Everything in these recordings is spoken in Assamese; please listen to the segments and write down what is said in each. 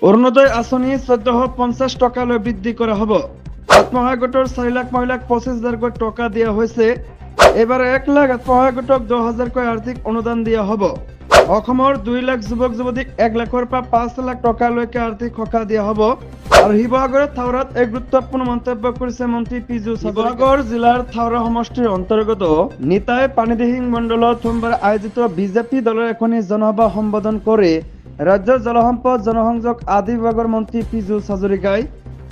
অৰুণোদয় আঁচনি 1450 টকালৈ বৃদ্ধি কৰা হ'ব। আত্মসহায়ক গোটৰ 4 লাখ মহিলাক 25 হাজাৰকৈ টকা দিয়া হৈছে। এইবাৰ 1 লাখ আত্মসহায়ক গোটক 10 হাজাৰকৈ আৰ্থিক অনুদান দিয়া হ'ব। অসমৰ 2 লাখ যুৱক যুৱতীক 1 লাখৰ পৰা 5 লাখ টকালৈকে আৰ্থিক সকাহ দিয়া হ'ব। আৰু শিৱসাগৰৰ থাওৰাত এক গুৰুত্বপূৰ্ণ মন্তব্য কৰিছে মন্ত্ৰী পীযুষ। শিৱসাগৰ জিলাৰ থাওৰা সমষ্টিৰ অন্তৰ্গত নিতাই পানীদিহিং মণ্ডলত সোমবাৰে আয়োজিত বিজেপি দলৰ এখনি জনসভা সম্বোধন কৰি ৰাজ্যৰ জলসম্পদ, জনসংযোগ আদি বিভাগৰ মন্ত্ৰী পীযুষ হাজৰিকাই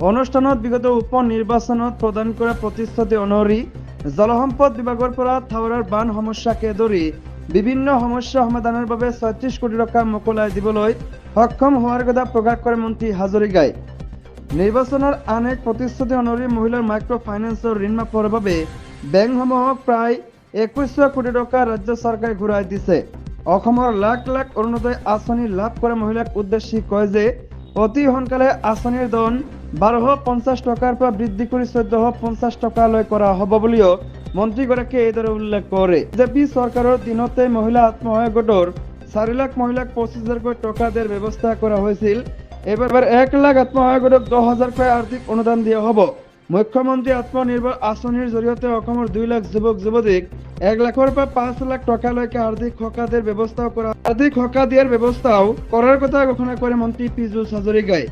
অনুষ্ঠানত বিগত উপ নিৰ্বাচনত প্ৰদান কৰা প্ৰতিশ্ৰুতি অনুসৰি জলসম্পদ বিভাগৰ পৰা থাওৰাৰ বান সমস্যাকে ধৰি বিভিন্ন সমস্যা সমাধানৰ বাবে 36 কোটি টকা মোকলাই দিবলৈ সক্ষম হোৱাৰ কথা প্ৰকাশ কৰে মন্ত্ৰী হাজৰিকাই। নিৰ্বাচনৰ আন এক প্ৰতিশ্ৰুতি অনুসৰি মহিলাৰ মাইক্ৰ' ফাইনেন্সৰ ঋণ মাফৰ বাবে বেংকসমূহক প্ৰায় 2100 কোটি টকা ৰাজ্য চৰকাৰে ঘূৰাই দিছে। অসমৰ লাখ লাখ অৰুণোদয় আঁচনি লাভ কৰা মহিলাক উদ্দেশ্যি কয় যে অতি সোনকালে আঁচনিৰ ধন 1250 টকাৰ পৰা বৃদ্ধি কৰি 1450 টকালৈ কৰা হ'ব বুলিও মন্ত্ৰীগৰাকীয়ে এইদৰে উল্লেখ কৰে। বিজেপি চৰকাৰৰ দিনতে মহিলা আত্মসহায়ক গোটৰ 4 লাখ মহিলাক 25 হাজাৰকৈ টকা দিয়াৰ ব্যৱস্থা কৰা হৈছিল। এইবাৰ 1 লাখ আত্মসহায়ক গোটক 10 হাজাৰকৈ আৰ্থিক অনুদান দিয়া হ'ব। মুখ্যমন্ত্ৰী আত্মনিৰ্ভৰ আঁচনিৰ জৰিয়তে অসমৰ 2 লাখ যুৱক যুৱতীক 1 লাখৰ পৰা 5 লাখ টকালৈকে আৰ্থিক সকাহ দিয়াৰ ব্যৱস্থাও কৰা আৰ্থিক সকাহ দিয়াৰ ব্যৱস্থাও কৰাৰ কথা ঘোষণা কৰে মন্ত্ৰী পীযুষ হাজৰিকাই।